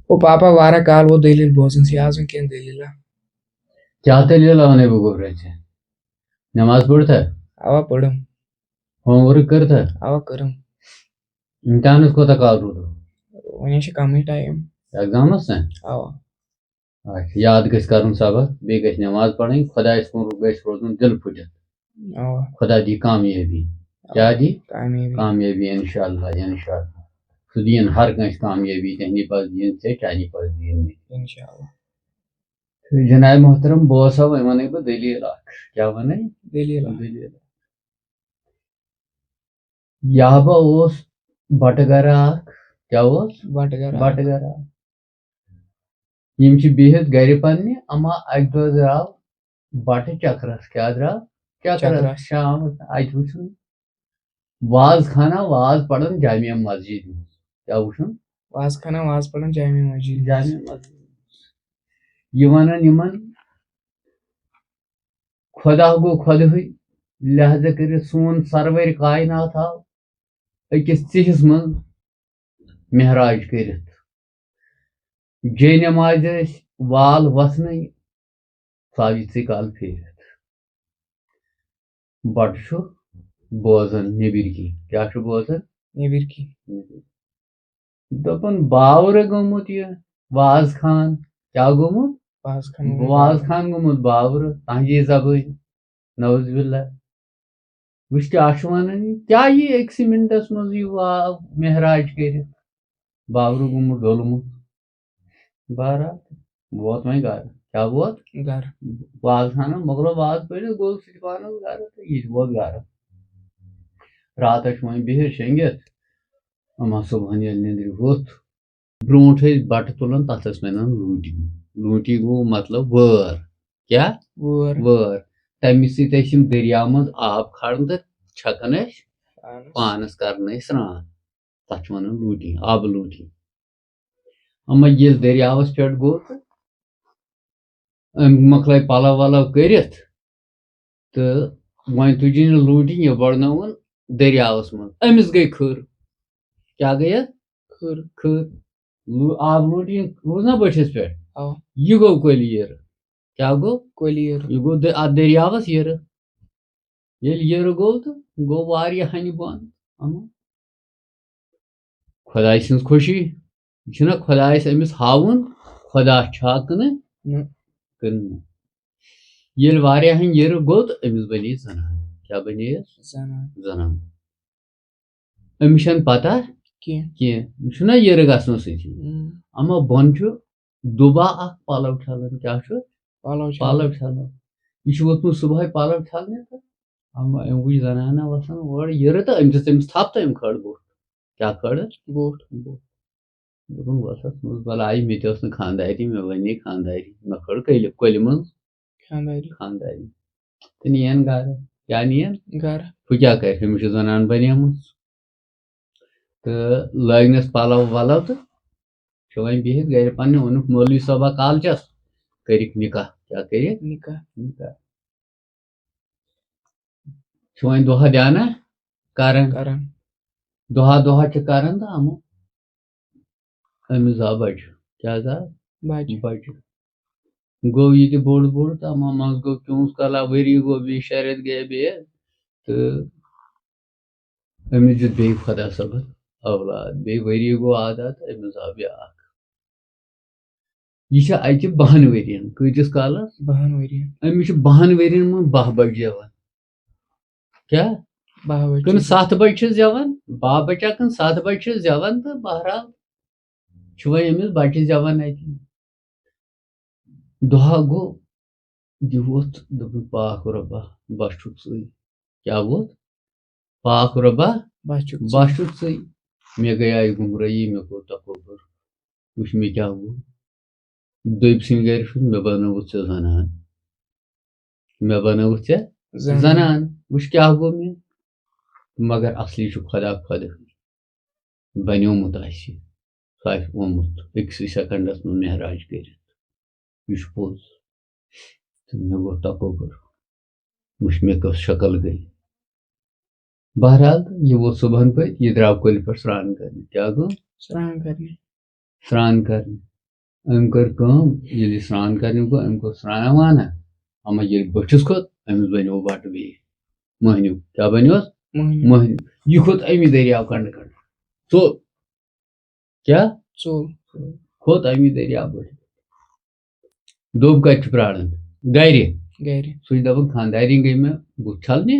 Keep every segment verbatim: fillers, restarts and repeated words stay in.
او پاپا، واریاہ کال ووت دٔلیٖل بوزان، ژٕ آز وۄنۍ کینٛہہ دٔلیٖلہ؟ کیٛاہ دٔلیٖلہ وَنَے بہٕ گوٚبرا ژےٚ؟ نٮ۪ماز پٔرتھا؟ اَوا پٔرٕم۔ Home work کٔرتھا؟ اَوا کٔرٕم۔ امتحانَس کوٗتاہ کال روٗدُو؟ وۄنۍ حظ چھِ کَمٕے ٹایم۔ ایگزامَس نا؟ اَوا۔ اچھا، یاد گژھِ کَرُن سبق، بیٚیہِ گژھِ نٮ۪ماز پَرٕنۍ، خۄدایَس کُن گژھِ روزُن دِل پھٕٹِتھ۔ اَوا۔ خۄدا دی کامیٲبی۔ کیٛاہ دی؟ کامیٲبی۔ کامیٲبی، اِنشاءاللہ، اِنشاءاللہ۔ سُہ دِیِن ہر کٲنٛسہِ کامیٲبی، تِہِنٛدِ پَتہٕ دِیِن ژےٚ، چانہِ پَتہٕ دِیِن مےٚ۔ اِنشاءاللہ۔ تہٕ جناب محترم، بہٕ اوسا وۄنۍ وَنَے بہٕ دٔلیٖل اَکھ۔ کیٛاہ وَنَے؟ دٔلیٖل اَکھ۔ دٔلیٖل۔ یابا اوس بَٹہٕ گَرا اَکھ۔ کیٛاہ اوس؟ بَٹہٕ گَرا۔ بَٹہٕ گَرا اَکھ۔ یِم چھِ بِہِتھ گَرِ پنٛنہِ، اَما اَکہِ دۄہ درٛاو بَٹہٕ چَکرَس۔ کیٛاہ درٛاو؟ چَکرَس۔ چَکرَس۔ شامَس اَتہِ وٕچھُن واز خانہ واز پَران جامع مسجد منٛز۔ کیٛاہ وٕچھُن؟ واز خانہ واز پَران جامع مسجد۔ جامع مسجد۔ یہِ وَنان یِمَن، خۄدا گوٚو خۄدہٕے، لہذا کٔرِتھ سون سرور کائنات آو أکِس ژِہِس منٛز معراج کٔرِتھ۔ جے نمازِ ٲسۍ وال وَسنٕے، سُہ آو یِتھٕے کال پھیٖرِتھ۔ بَٹہٕ چھُ بوزان نیٚبٕرۍ کِنۍ۔ کیٛاہ چھُ بوزان؟ نیٚبٕرۍ کِنۍ۔ دوٚپُن، باورٕ گوٚمُت یہِ واز خان۔ کیٛاہ گوٚمُت؟ واز خان گوٚمُت۔ واز خان گوٚمُت باورٕ، تہنٛدی زبٲنۍ۔ نعوذ باللہ۔ وٕچھ، کیٛاہ چھُ وَنان یہِ؟ کیٛاہ یی أکسٕے مِنٹَس منٛز یہِ وا-، معراج کٔرِتھ؟ باورٕ گوٚمُت ڈوٚلمُت۔ بہرحال، ووت وۄنۍ گَرٕ۔ کیٛاہ ووت؟ گَرٕ۔ واز خانَن مۄکلو واز پٔرِتھ، گوٚو سُہ تہِ پانَس گَرٕ تہٕ یہِ تہِ ووت گَرٕ۔ راتَس چھُ وۄنۍ بِہِتھ شۄنٛگِتھ۔ اَما صُبحَن ییٚلہِ نِنٛدرِ ووٚتھ، برونٛٹھ ٲسۍ بَٹہٕ تُلان، تَتھ ٲسۍ وَنان لوٗٹی۔ لوٗٹی گوٚو مطلب وٲر۔ کیٛاہ؟ وٲر۔ وٲر۔ تَمہِ سۭتۍ ٲسۍ یِم دٔریاو منٛز آب کھالان تہٕ چھَکان ٲسۍ پانَس۔ پانَس، کَران ٲسۍ سرٛان۔ تَتھ چھِ وَنان لوٗٹی، آبہٕ لوٗٹی۔ اَما ییٚلہِ دٔریاوَس پٮ۪ٹھ گوٚو تہٕ أمۍ مۄکلٲے پَلَو وَلَو کٔرِتھ، تہٕ وۄنۍ تُجِن یہِ لوٗٹِنۍ، یہِ بَڑنٲوٕن دٔریاوَس منٛز۔ أمِس گٔے کھٕر۔ کیٛاہ گٔیَس؟ کھٕر۔ کھٕر۔ لو-، آب لوٗٹِنۍ روٗز نہ بٔٹھِس پٮ۪ٹھ؟ اَوا۔ یہِ گوٚو کۄلہِ یِرٕ۔ کیٛاہ گوٚو؟ کۄلہِ یِرٕ۔ یہِ گوٚو دٔ-، اَتھ دٔریاوَس یِرٕ۔ ییٚلہِ یِرٕ گوٚو تہٕ گوٚو واریاہ ہَنہِ بۄن۔ اَما خۄداے سٕنٛز خوشی۔ یہِ چھُنہ خۄدایَس أمِس ہاوُن، خۄدا چھا کِنہٕ نہ۔ کِنہٕ نہ۔ ییٚلہِ واریاہَن یِرٕ گوٚو تہٕ أمِس بَنے زَنان۔ کیٛاہ بَنے یَس؟ زَنان۔ زَنان۔ أمِس چھَنہٕ پَتہ کینٛہہ۔ کینٛہہ۔ یہِ چھُنہ یِرٕ گژھنہٕ سۭتی۔ اۭں۔ اَما بۄن چھُ دُبہ اَکھ پَلَو چھَلان۔ کیٛاہ چھُ؟ پَلَو چھَلان۔ پَلَو چھَلان۔ یہِ چھُ ووٚتھمُت صُبحٲے پَلَو چھَلنہِ تہٕ اَما أمۍ وٕچھ زَنانہ وَسان اورٕ یِرٕ تہٕ أمۍ دِژ أمِس تھَپھ تہٕ أمۍ کھٲر بوٚٹھ۔ کیٛاہ کھٲرٕس؟ بوٚٹھ۔ بوٚٹھ۔ دوٚپُن، وَسَس منٛز بَلاے، مےٚ تہِ ٲس نہٕ خانٛداری، مےٚ وَنے خانٛداری، مےٚ کھٲر کٔلۍ-، کۄلہِ منٛز۔ خانٛداری۔ خانٛداری۔ تہٕ نِیَن گَرٕ۔ کیٛاہ نِیَن؟ گَرٕ۔ ہُہ کیٛاہ کَرِ؟ أمِس چھِ زَنان بَنیمٕژ۔ تہٕ لٲگنَس پَلَو وَلَو تہٕ چھُ وۄنۍ بِہِتھ گَرِ پنٛنہِ، اوٚنُکھ مولوی صٲبہ کالچَس، کٔرِکھ نِکاح۔ کیٛاہ کٔرِکھ؟ نِکاح۔ نِکاح۔ چھُ وۄنۍ دۄہَہ دیانہ کَران۔ کَران۔ دۄہَہ دۄہَہ چھِ کَران تہٕ اَمو أمِس زاو بَچہٕ۔ کیٛاہ زاو؟ بَچہٕ۔ بَچہٕ۔ گوٚو یہِ تہِ بوٚڑ بوٚڑ تہٕ اَما منٛز گوٚو کیوٗنٛژ کالا، ؤری گوٚو، بیٚیہِ شےٚ رٮ۪تھ گٔیے بیٚیہِ۔ تہٕ أمِس دیُت بیٚیہِ خۄدا صٲبَن اولاد۔ بیٚیہِ ؤری گوٚو عادت، أمِس آو بیٛاکھ۔ یہِ چھِ اَتہِ بَہَن ؤرِیَن۔ کۭتِس کالَس؟ بَہَن ؤرِیَن۔ أمِس چھِ بَہَن ؤرِیَن منٛز باہ بَچہِ زٮ۪وان۔ کیٛاہ؟ باہ بَچہِ کِنہٕ زٮ۪وان۔ سَتھ بَچہِ چھِ زٮ۪وان؟ باہ بَچا کِنہٕ سَتھ بَچہِ چھِ زٮ۪وان تہٕ بہرحال چھُ وۄنۍ أمِس بَچہِ زٮ۪وان اَتہِ۔ دۄہَہ گوٚو، یہِ ووٚتھ، دوٚپُن، پاک رۄبا، بَس چھُکھ ژٕے۔ کیٛاہ ووٚتھ؟ پاک رۄبا، بَس چھُکھ ژٕے۔ بَس چھُکھ ژٕے۔ مےٚ گٔیے گُمرٲہی، مےٚ کوٚر تکبر۔ وٕچھ مےٚ کیٛاہ گوٚو۔ دوٚپۍ سٕنٛدۍ گَرِ چھُس، مےٚ بَنٲوٕتھ ژےٚ زَنان۔ مےٚ بَنٲوٕتھ ژےٚ زَنان۔ زَنان۔ وٕچھ کیٛاہ گوٚو مےٚ۔ مگر اَصلی چھُ خۄدا خۄدٕے بَنیومُت آسہِ۔ سُہ آسہِ آمُت أکسٕے سیکنڈَس منٛز معراج کٔرِتھ۔ یہِ چھُ پوٚز۔ تہٕ مےٚ گوٚو تکبر۔ وٕچھ مےٚ کۄس شکل گٔے۔ بہرحال، یہِ ووت صُبحن پٔتۍ، یہِ درٛاو کۄلہِ پٮ۪ٹھ سرٛان کرنہِ۔ کیٛاہ گوٚو؟ سرٛان کرنہِ۔ سرٛان کرنہِ۔ أمۍ کٔر کٲم، ییٚلہِ یہِ سرٛان کرنہِ گوٚو، أمۍ کوٚر سرٛانا وانا۔ اما ییٚلہِ بٔٹھِس کھوٚت، أمِس بنیو بٹہٕ بیٚیہِ مٔہنیو۔ کیٛاہ بنیوس؟ مٔہنیو۔ مٔہنیو۔ یہِ کھوٚت اَمی دٔریاو کنڈٕ کنڈٕ۔ ژوٚل۔ کیٛاہ؟ ژوٚل۔ کھوٚت اَمی دٔریاو بٔٹھِس۔ دوٚپ کَتہِ چھُ پرٛاران؟ گرِ۔ گرِ۔ سُہ چھُ دَپان، خانٛدارِنۍ گٔے مےٚ بُتھ چھَلنہِ،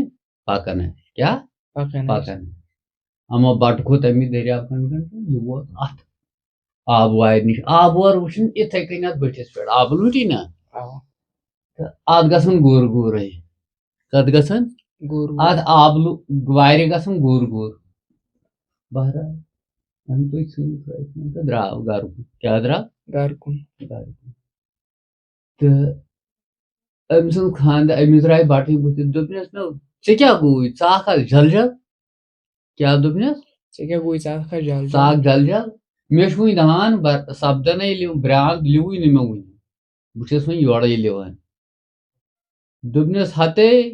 پَکان آسہِ۔ کیٛاہ؟ پَکان آسہِ۔ پَکان۔ اما بَٹہٕ کھوٚت اَمی دٔریاو کنڈٕ کنڈٕ، یہِ ووت اَتھ آب وارِ نِش۔ آب وار وٕچھُن یِتھَے کٔنۍ اَتھ بٔٹھِس پٮ۪ٹھ، آبہٕ لوٗٹی نہ۔ اَوا۔ تہٕ اَتھ گژھان گوٗر گوٗرٕے۔ کَتھ گژھان؟ گوٗر گوٗر۔ اَتھ آبہٕ لُ-، وارِ گژھان گوٗر گوٗر۔ بہرحال، أمۍ تُج ژھٕنِتھ رٲوِتھ تہٕ درٛاو گَرٕ کُن۔ کیٛاہ درٛاو؟ گَرٕ کُن۔ گَرٕ کُن۔ تہٕ أمۍ سُنٛد خانٛدار، أمِس درٛاے بَٹٕنۍ بٕتھِ، دوٚپنَس، "نہ، ژےٚ کیٛاہ گوٚوُے؟ ژٕ آکھ اَز جل جل؟" کیٛاہ دوٚپنَس؟ ژےٚ کیٛاہ گوٚوُے؟ ژٕ آکھ اَز جل جل؟ "ژٕ آکھ جل جل؟ مےٚ چھُ وُنہِ دان بر-، سپدَنَے، لِو-، برٛانٛد لِوٕے نہٕ مےٚ وُنہِ۔ بہٕ چھُس وُنہِ یورَے لِوان۔" دوٚپنَس، "ہتے،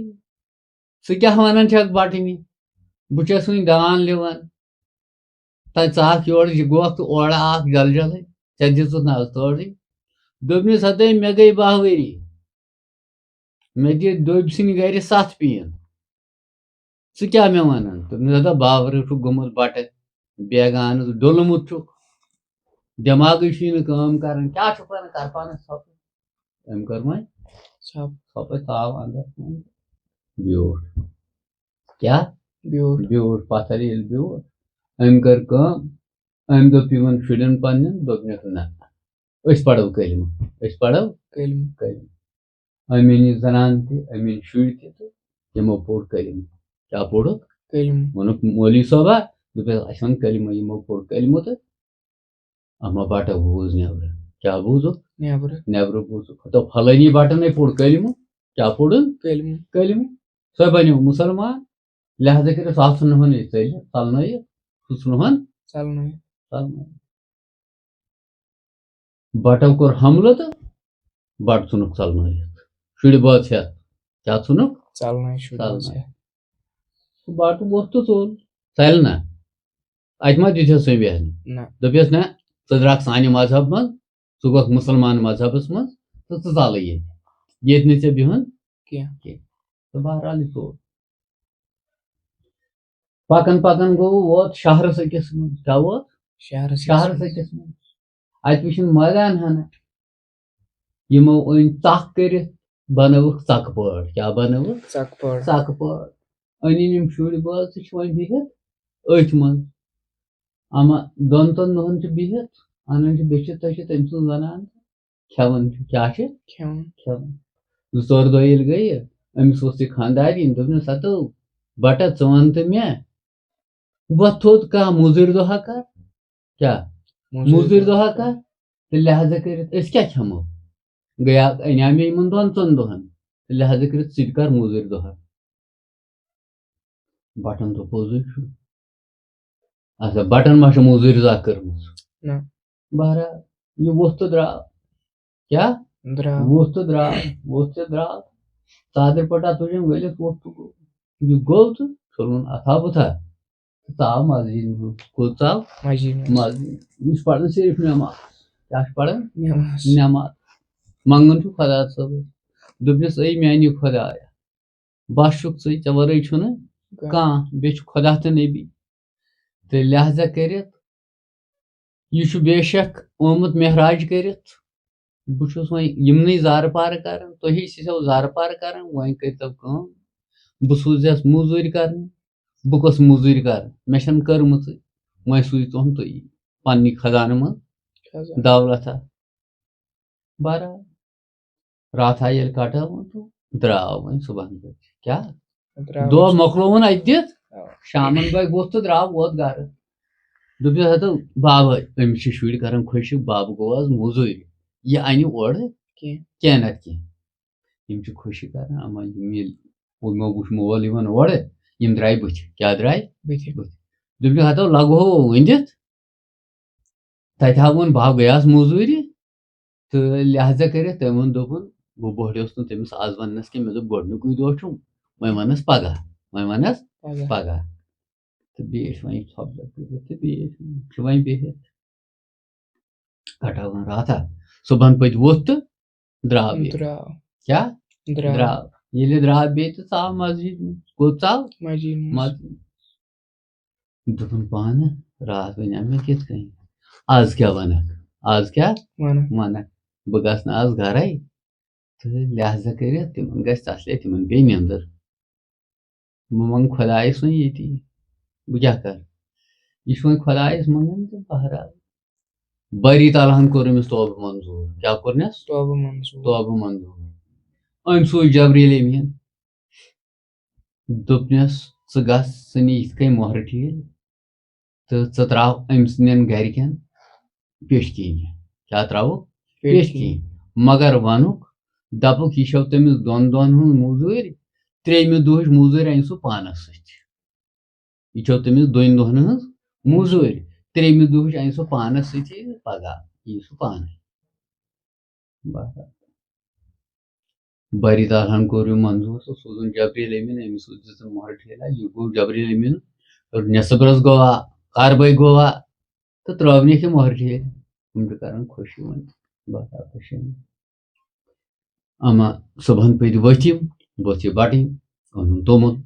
ژٕ کیٛاہ وَنان چھَکھ بَٹٕنہِ؟ بہٕ چھُس وُنہِ دان لِوان۔ تَتہِ ژٕ آکھ یورٕ، یہِ گوکھ تہٕ اورٕ آکھ جل جلٕے۔ ژےٚ دِژٕتھ نہ حظ تورٕے؟" دوٚپنَس، "ہتے، مےٚ گٔے باہ ؤری۔ مےٚ دِتھ دٔبۍ سٕنٛدِ گرِ ستھ پیٖن۔ ژٕ کیٛاہ مےٚ وَنان؟" دوٚپنَس، "ہتا باورٕ چھُکھ گوٚمُت بَٹہٕ، بیگانہٕ ڈوٚلمُت چھُکھ، دٮ۪ماغٕے چھُے نہٕ کٲم کران، کیٛاہ چھُکھ وَنان، کر پانَس ژھۄپہٕ؟" أمۍ کٔر وۄنۍ ژھۄپہٕ۔ ژھۄپَے، ژاو اَندَر کُن۔ بیوٗٹھ۔ کیٛاہ؟ بیوٗٹھ۔ بیوٗٹھ، پَتھر ییٚلہِ بیوٗٹھ، أمۍ کٔر کٲم، أمۍ دوٚپ یِمَن شُرٮ۪ن پنٛنٮ۪ن، دوٚپنَکھ، "نہ، أسۍ پَرو کلمہٕ، أسۍ پَرو کلمہٕ۔ کلمہٕ۔" أمۍ أنۍ یہِ زنان تہِ، أمۍ أنۍ شُرۍ تہِ تہٕ یِمو پوٚر کلمہٕ۔ کیٛاہ پوٚرُکھ؟ کلمہٕ۔ ووٚنُکھ مولوی صٲبا، دوٚپُکھ، "اَسہِ ووٚن کلمہٕ، یِمو پوٚر کلمہٕ تہٕ اما بَٹہٕ بوٗز نٮ۪برٕ۔" کیٛاہ بوٗزُکھ؟ نٮ۪برٕ۔ نٮ۪برٕ بوٗزُکھ۔ ہتو پھلٲنی بَٹَن ہے پوٚر کلمہٕ۔ کیٛاہ پوٚرُن؟ کلمہٕ۔ کلمہٕ۔ سۄ بنیو مُسلمان۔ لہذا کٔرِتھ سُہ آو ژھٕنہٕ ہون یہِ ژٔلِتھ، ژَلنٲیِتھ۔ سُہ ژھٕنہٕ ہون ژَلنٲیِتھ۔ ژَلنٲیِتھ۔ بَٹو کوٚر حملہٕ تہٕ بَٹہٕ ژھُنُکھ ژَلنٲیِتھ۔ شُرۍ بٲژ ہٮ۪تھ۔ کیٛاہ ژھُنُکھ؟ ژَلنٲیِتھ شُرۍ بٲژ ژَلنٲیِتھ۔ ہٮ۪تھ۔ سُہ بَٹہٕ ووٚتھ تہٕ ژوٚل۔ ژَلہِ نہ۔ اَتہِ ما دِژ ہس أمۍ بیٚہنہٕ؟ نہ۔ دوٚپیس، "نہ، ژٕ درٛاکھ سانہِ مذہب منٛز، ژٕ گوٚکھ مُسلمان مذہبس منٛز تہٕ ژٕ ژَلہٕ ییٚتہِ۔ ییٚتہِ نہٕ ژےٚ بِہُن کینٛہہ۔ کینٛہہ۔" تہٕ بہرحال یہِ ژوٚل۔ پَکان پَکان گوٚو، ووت شہرس أکِس منٛز۔ کیٛاہ ووت؟ شہرس شہرس أکِس منٛز۔ اَتہِ وٕچھُن مٲدان ہنا۔ یِمو أنۍ ژَکھ کٔرِتھ، بَنٲوٕکھ ژَکہٕ پٲٹھۍ۔ کیٛاہ بَنٲوٕکھ؟ ژَکہٕ پٲٹھۍ۔ ژَکہٕ پٲٹھۍ۔ أنِن یِم شُرۍ بٲژ تہِ چھِ وۄنۍ بِہِتھ أتھۍ منٛز۔ اَما دۄن ژۄن دۄہَن چھِ بِہِتھ، اَنان چھِ بیٚچھِ تٔچھِ تٔمۍ سٕنٛز زَنان، کھٮ۪وان چھِ۔ کیٛاہ چھِ؟ کھٮ۪وان۔ کھٮ۪وان۔ زٕ ژور دۄہ ییٚلہِ گٔیہِ، أمِس اوس یہِ خانٛدارِنۍ، دوٚپنَس، "ہتو بَٹہ، ژٕ وَن تہٕ مےٚ، وۄتھ تھوٚد کانٛہہ مُزٕرۍ دۄہا کَر۔" کیٛاہ؟ مُزٕرۍ دۄہا کَر؟ تہٕ لہذا کٔرِتھ أسۍ کیٛاہ کھٮ۪مو؟ گٔیا، اَنیٛا مےٚ یِمَن دۄن ژۄن دۄہَن۔ تہٕ لہذا کٔرِتھ ژٕ تہِ کَر مُزٕرۍ دۄہا۔ بَٹَن دوٚپ، "پوٚزُے چھُ۔ اچھا، بَٹَن ما چھِ مُزٕرۍ زانٛہہ کٔرمٕژ؟" نہ۔ بہرحال، یہِ ووٚتھ تہٕ درٛاو۔ کیٛاہ؟ درٛاو۔ ووٚتھ تہٕ درٛاو، ووٚتھ تہٕ درٛاو۔ ژادرِ پَٹا تُجِن ؤلِتھ ووٚتھ تہٕ گوٚو۔ یہِ گوٚو تہٕ ژھُنُن اَتھا بُتھا۔ تہٕ ژاو مسجد منٛز۔ کوٚت ژاو؟ مسجد منٛز۔ مسجد۔ یہِ چھُ پَران صرف نٮ۪ماز۔ کیٛاہ چھُ پَران؟ نٮ۪ماز۔ نٮ۪ماز۔ منٛگان چھُ خۄدا صٲبَس۔ دوٚپنَس، "اے میٛانہِ خۄدایا، بَس چھُکھ ژٕے، ژےٚ وَرٲے چھُنہٕ کانٛہہ، بیٚیہِ چھُ خۄدا تہٕ نبی۔ تہٕ لہذا کٔرِتھ، یہِ چھُ بے شک آمُت معراج کٔرِتھ۔ بہٕ چھُس وۄنۍ یِمنٕے زارٕ پارٕ کران، تُہی چھِو زارٕ پارٕ کران، وۄنۍ کٔرۍتو کٲم، بہٕ سوٗزٮ۪س موٚزوٗرۍ کرنہِ۔ بہٕ کۄس موٚزوٗرۍ کرٕ؟ مےٚ چھَنہٕ کٔرمٕژٕے، وۄنۍ سوٗزۍ تُہُنٛد تُہی پننہِ خزانہٕ منٛز خزانہٕ۔ دولتھا۔" بہرحال، راتھا ییٚلہِ کٹٲوٕن تہٕ درٛاو وۄنۍ صُبحن بٲگۍ۔ کیٛاہ؟ درٛاو۔ دۄہ مۄکلووُن اَتہِ دِتھ، آ۔ شامن بٲگۍ ووٚتھ تہٕ درٛاو، ووت گرٕ۔ دوٚپنَس، "ہتا بابا، أمِس چھِ شُرۍ کران خۄشِک، بابہٕ گوٚو آز موٚزوٗرِ، یہِ اَنہِ اورٕ کینٛہہ۔ کینٛہہ نتہٕ کینٛہہ۔ یِم چھِ خۄشِک کران، اما یِم ییٚلہِ یِمو وٕچھ مول یِوان اورٕ، یِم درٛاے بٕتھِ۔" کیٛاہ درٛاے؟ بٕتھِ۔ دوٚپنَس، "ہتو لگہو ؤنِتھ، تَتہِ ہا ووٚن بہٕ ہا گٔیاس موٚزوٗرِ۔" تہٕ لہذا کٔرِتھ تٔمۍ ووٚن، دوٚپُن، بہٕ بوٚہریوس نہٕ تٔمِس آز وننَس کینٛہہ، مےٚ دوٚپ، "گۄڈٕنیُکُے دۄہ چھُ، وۄنۍ وَنَس پگاہ، وۄنۍ وَنَس پگاہ۔ پگاہ۔" تہٕ بیٖٹھۍ وۄنۍ ژھۄپہٕ کٔرِتھ تہٕ بیٖٹھۍ وۄنۍ، چھِ وۄنۍ بِہِتھ۔ کٹاوان راتھا، صُبحن پٔتۍ ووٚتھ تہٕ درٛاو یہِ۔ درٛاو۔ کیٛاہ؟ درٛاو۔ درٛاو۔ ییٚلہِ درٛاو بیٚیہِ تہٕ ژاو مسجد منٛز۔ کوٚت ژاو؟ مسجد منٛز۔ مسجد۔ دوٚپُن پانہٕ، راتھ وَنیٛاو مےٚ کِتھ کٔنۍ؟ آز کیٛاہ وَنَکھ؟ آز کیٛاہ وَنَکھ۔ وَنَکھ؟ بہٕ گژھٕ نہٕ آز گَرَے۔ تہٕ لہذا کٔرِتھ تِمَن گژھِ تَسلے، تِمَن پیٚیہِ نیٚنٛدٕر۔ بہٕ منٛگہٕ خۄدایَس وۄنۍ ییٚتی۔ بہٕ کیٛاہ کَرٕ؟ یہِ چھُ وۄنۍ خۄدایَس منٛگان تہٕ بہرحال۔ باری تعالیٰ ہَن کوٚر أمِس توبہٕ منظوٗر۔ کیٛاہ کوٚرنَس؟ توبہٕ منظوٗر۔ توبہٕ منظوٗر۔ أمۍ سوٗز جبریٖل أمیٖن۔ دوٚپنَس، "ژٕ گژھ، ژٕ نہِ یِتھ کٔنۍ مۄہرٕ ٹھیٖل تہٕ ژٕ ترٛاو أمۍ سٕنٛدٮ۪ن گَرِکٮ۪ن پیٚٹھۍ کِنۍ۔" کیٛاہ ترٛاوُکھ؟ پیٚٹھۍ کِنۍ۔ مگر وَنُکھ، دَپُکھ، "یہِ چھَو تٔمِس دۄن دۄہَن ہٕنٛز موٚزوٗرۍ، ترٛیٚیِمہِ دۄہٕچ موٚزوٗرۍ اَنہِ سُہ پانَس سۭتۍ۔" یہِ چھو تٔمِس دۄن دۄہن ہٕنٛز موٚزوٗرۍ۔ ترٛیٚیِمہِ دۄہٕچ اَنہِ سُہ پانَس سۭتی، پگاہ یی سُہ پانَے۔ بہرحال۔ باری تعالیٰ ہن کوٚر یہِ منظوٗر تہٕ سوٗزُن جبریٖل امیٖن، أمِس سوٗز دِژٕن مۄہر ٹھیلہ۔ یہِ گوٚو جبریٖل امیٖن، نٮ۪صٕب رَس گوٚوا، کاربٲے گوٚوا، تہٕ ترٛٲونَکھ یہِ مۄہر ٹھیلہ۔ یِم چھِ کران خوشی وۄنۍ۔ بہرحال، خوشی۔ اما صُبحن پٔتۍ ؤتھۍ یِم، ووٚتھ یہِ بَٹٕنۍ، اوٚنُن توٚمُل،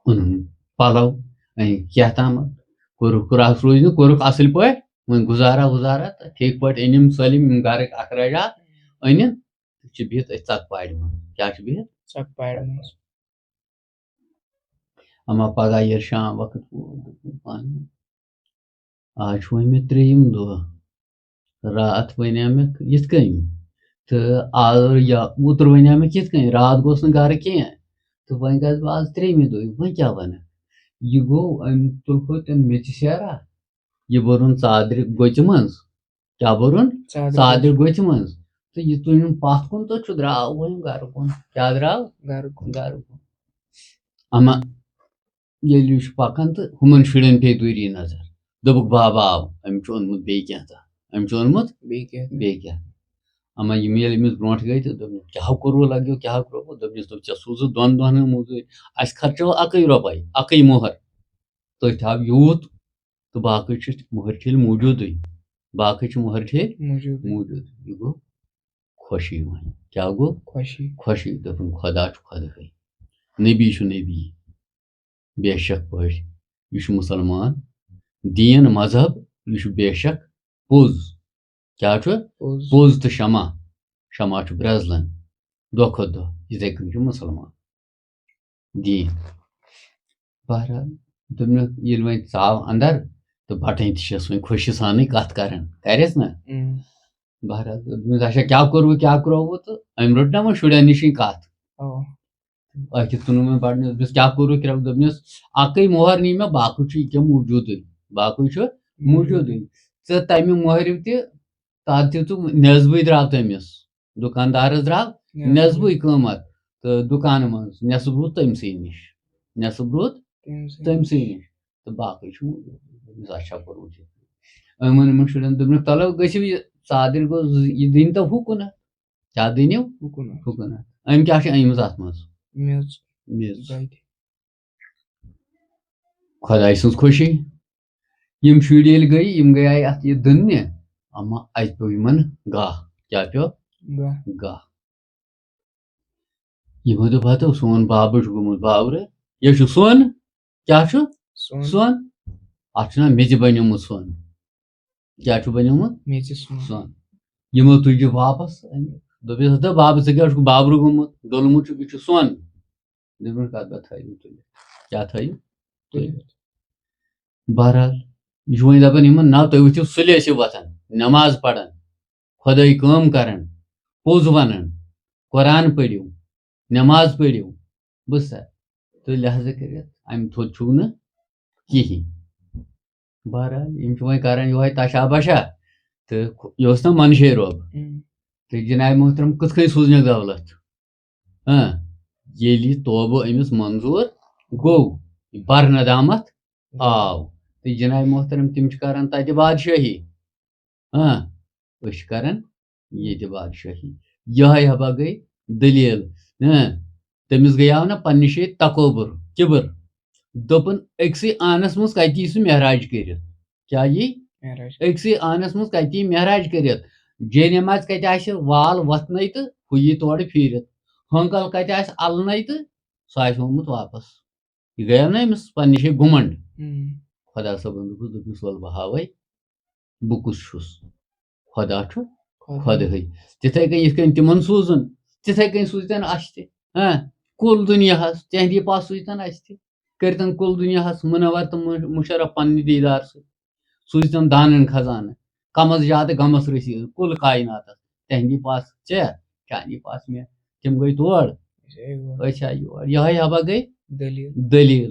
اوٚنُن پَلو، أنۍ کیٛاہ تامَتھ، کوٚرُکھ رَس روٗزۍ نہٕ، کوٚرُکھ اَصٕل پٲٹھۍ، وۄنۍ گُزارا وُزارا تہٕ ٹھیٖک پٲٹھۍ أنِم سٲلِم یِم گَرٕکۍ اخراجات أنِن، تہٕ چھِ بِہِتھ أتھۍ ژۄکہٕ پارِ منٛز۔ کیٛاہ چھِ بِہِتھ؟ ژۄکہٕ پارِ منٛز۔ اما پَگاہ ییٚلہِ شام وقت ووت، دوٚپُن، "پانہٕ، آز چھُ وۄنۍ مےٚ ترٛیٚیِم دۄہ۔ راتھ وَنیٛاو مےٚ یِتھ کٔنۍ، تہٕ آز یا اوترٕ وَنیٛاو مےٚ یِتھ کٔنۍ، راتھ گوس نہٕ گَرٕ کینٛہہ، تہٕ وۄنۍ گژھٕ بہٕ آز ترٛیٚیِمہِ دۄہہِ، وۄنۍ کیٛاہ وَنَکھ؟" یہِ گوٚو، أمۍ تُلہو تٔمۍ میٚژِ سیرا، یہِ بوٚرُن ژادرِ گوٚژِ منٛز۔ کیٛاہ بوٚرُن؟ ژادرِ ژادرِ گوٚژِ منٛز۔ تہٕ یہِ تُلِن پَتھ کُن تہٕ چھُ درٛاو وۄنۍ گَرٕ کُن۔ کیٛاہ درٛاو؟ گَرٕ کُن۔ گَرٕ کُن۔ اما ییٚلہِ یہِ چھُ پَکان تہٕ ہُمَن شُرٮ۪ن پیٚیہِ دوٗری نظر۔ دوٚپُکھ، "بابا آو، أمۍ چھُ اوٚنمُت بیٚیہِ کینٛہہ تہٕ۔ أمۍ چھُ اوٚنمُت بیٚیہِ کینٛہہ۔ بیٚیہِ کینٛہہ۔" اما یِم ییٚلہِ أمِس برونٛٹھ گٔے تہٕ دوٚپُن، "کیٛاہ کوٚروٕ لَگیو، کیٛاہ کوٚروٕ؟" دوٚپنَس، دوٚپ، "ژےٚ سوٗزُتھ دۄن دۄہَن ہٕنٛز موٚزوٗرۍ، اَسہِ خرچٲو اَکٕے رۄپَے، اَکٕے مۄہر۔ تٔتھۍ آو یوٗت تہٕ باقٕے چھِ مۄہر ٹھیلۍ موٗجوٗدٕے۔ باقٕے چھِ مۄہر ٹھیلۍ موٗجوٗد۔ موٗجوٗد۔" یہِ گوٚو خوشی وۄنۍ۔ کیٛاہ گوٚو؟ خوشی۔ خوشی۔ دوٚپُن، "خۄدا چھُ خۄداہٕے، نبی چھُ نبی، بے شک پٲٹھۍ یہِ چھُ مُسلمان، دیٖن مذہب، یہِ چھُ بے شک پوٚز۔" کیٛاہ چھُ؟ پوٚز۔ پوٚز تہٕ شمع، شمع چھُ برٛزلان دۄہ کھۄتہٕ دۄہ، یِتھَے کٔنۍ چھُ مُسلمان دیٖن۔ بہرحال، دوٚپنَس، ییٚلہِ وۄنۍ ژاو اَندَر تہٕ بَٹٕنۍ تہِ چھَس وۄنۍ خوشی سانٕے کَتھ کَران، کَرٮ۪س نہ؟ اۭں۔ بہرحال، دوٚپمَس، "اچھا، کیٛاہ کوٚروٕ، کیٛاہ کوٚروٕ؟" تہٕ أمۍ رٔٹ نہ وۄنۍ شُرٮ۪ن نِشٕے کَتھ۔ اَوا۔ أکِس تُلُن وۄنۍ بَٹٕنۍ، دوٚپمَس، "کیٛاہ کوٚروٕ، کیٛاہ؟" دوٚپنَس، "اَکٕے مۄہر نی مےٚ، باقٕے چھُ یہِ کیٛاہ موٗجوٗدٕے، باقٕے چھُ موٗجوٗدٕے۔ ژٕ تَمہِ مۄہرِ تہِ، تَتھ دِتُکھ نٮ۪صبٕے درٛاو تٔمِس، دُکاندارَس درٛاو نٮ۪صبٕے قۭمَتھ تہٕ دُکانہٕ منٛز نٮ۪صٕب روٗد تٔمۍ سٕے نِش، نٮ۪صٕب روٗد تٔمۍ سٕے نِش تہٕ باقٕے چھُ موٗجوٗد۔" دوٚپمَس، "اچھا، کوٚرمُت یہِ۔" أمۍ ووٚن یِمَن شُرٮ۪ن، دوٚپنَکھ، "تَلو گٔژھِو، یہِ ژادرِ گوٚو زٕ، یہِ دِنۍ تو ہُہ کُنَتھ۔" کیٛاہ دِنِو؟ ہُہ کُنَتھ۔ ہُہ کُنَتھ۔ أمۍ کیٛاہ چھِ أنۍمٕژ اَتھ منٛز؟ میٚژ۔ میٚژ۔ دَگہِ۔ خۄداے سٕنٛز خوشی۔ یِم شُرۍ ییٚلہِ گٔے، یِم گٔیے اَتھ یہِ دٕننہِ، اما اَتہِ پیوٚو یِمَن گاہ۔ کیٛاہ پیوٚو؟ گاہ۔ گاہ۔ یِمو دوٚپ، "ہتو، سون بابہٕ چھُ گوٚمُت باورٕ۔ یہِ چھُ سۄن۔" کیٛاہ چھُ؟ سۄن۔ سۄن۔ اَتھ چھُ ناو میٚژِ بنیومُت سۄن۔ کیٛاہ چھُ بنیومُت؟ میٚژِ سۄن۔ سۄن۔ یِمو تُج یہِ واپس۔ دوٚپُس، "ہتو بابہٕ، ژٕ کیٛاہ چھُکھ باورٕ گوٚمُت؟ ڈوٚلمُت چھُکھ، یہِ چھُ سۄن۔" دوٚپُن، "کَتھ باتھ تھٲیِو تُلِتھ؟ کیٛاہ تھٲیِو؟" تُلِتھ۔ بہرحال، یہِ چھُ وۄنۍ دَپان یِمَن، "نہ، تُہۍ ؤتھِو سُلے ٲسِو وۄتھان، نٮ۪ماز پَران، خۄدٲے کٲم کَران، پوٚز وَنان، قرآن پٔرِو، نٮ۪ماز پٔرِو۔" بوٗزتھا؟ تہٕ لہذا کٔرِتھ اَمہِ تھوٚد چھُو نہٕ کِہیٖنۍ۔ بہرحال، یِم چھِ وۄنۍ کَران یِہوٚے تَشا بَشا، تہٕ یہِ اوس نہ منشے روب۔ اۭں۔ تہٕ جناب محترم، کِتھ کٔنۍ سوٗزنَکھ دولت؟ ہاں، ییٚلہِ یہِ توبہٕ أمِس منظوٗر گوٚو، یہِ بر ندامت آو۔ تہٕ جناب محترم، تِم چھِ کران تتہِ بادشٲہی۔ ہاں، أسۍ چھِ کران ییٚتہِ بادشٲہی۔ یِہوٚے ہبا گٔے دٔلیٖل۔ ہاں، تٔمِس گٔیاو نہ پننہِ جایہِ تکوبر، کِبر۔ دوٚپُن، أکسٕے آنس منٛز کتہِ یی سُہ معراج کٔرِتھ؟ کیٛاہ یی؟ معراج۔ أکسٕے آنس منٛز کتہِ یی معراج کٔرِتھ؟ جے نمازِ کتہِ آسہِ وال وۄتھنَے تہٕ ہُہ یی تورٕ پھیٖرِتھ۔ ہٲنکل کتہِ آسہِ النَے تہٕ سُہ آسہِ آمُت واپس۔ یہِ گٔیو نہ أمِس پننہِ جایہِ گُمنڈ۔ ہم۔ خۄدا صٲبن دوٚپُس، دوٚپمَس، "وَلہٕ بہٕ ہاوَے، بہٕ کُس چھُس۔ خۄدا چھُ خۄدا۔ خۄدہٕے۔ تِتھَے کٔنۍ یِتھ کٔنۍ تِمَن سوٗزُن، تِتھَے کٔنۍ سوٗزتَن اَسہِ تہِ۔ ہاں، کُل دُنیاہَس، تِہِنٛدی پاس سوٗزتَن اَسہِ تہِ۔ کٔرۍتَن کُل دُنیاہَس مُنَوَر تہٕ مُ-، مُشرف پنٛنہِ دیٖدار سۭتۍ۔ سوٗزتَن دانَن خزانہٕ، کَمَس زیادٕ غمَس رٔسیٖد، کُل کایناتَس۔ تِہِنٛدی پاس ژےٚ، چانی پاس مےٚ۔ تِم گٔے تور، أسۍ آے یور۔ أسۍ آے یور۔ یِہوٚے ہبا گٔے دٔلیٖل۔ دٔلیٖل۔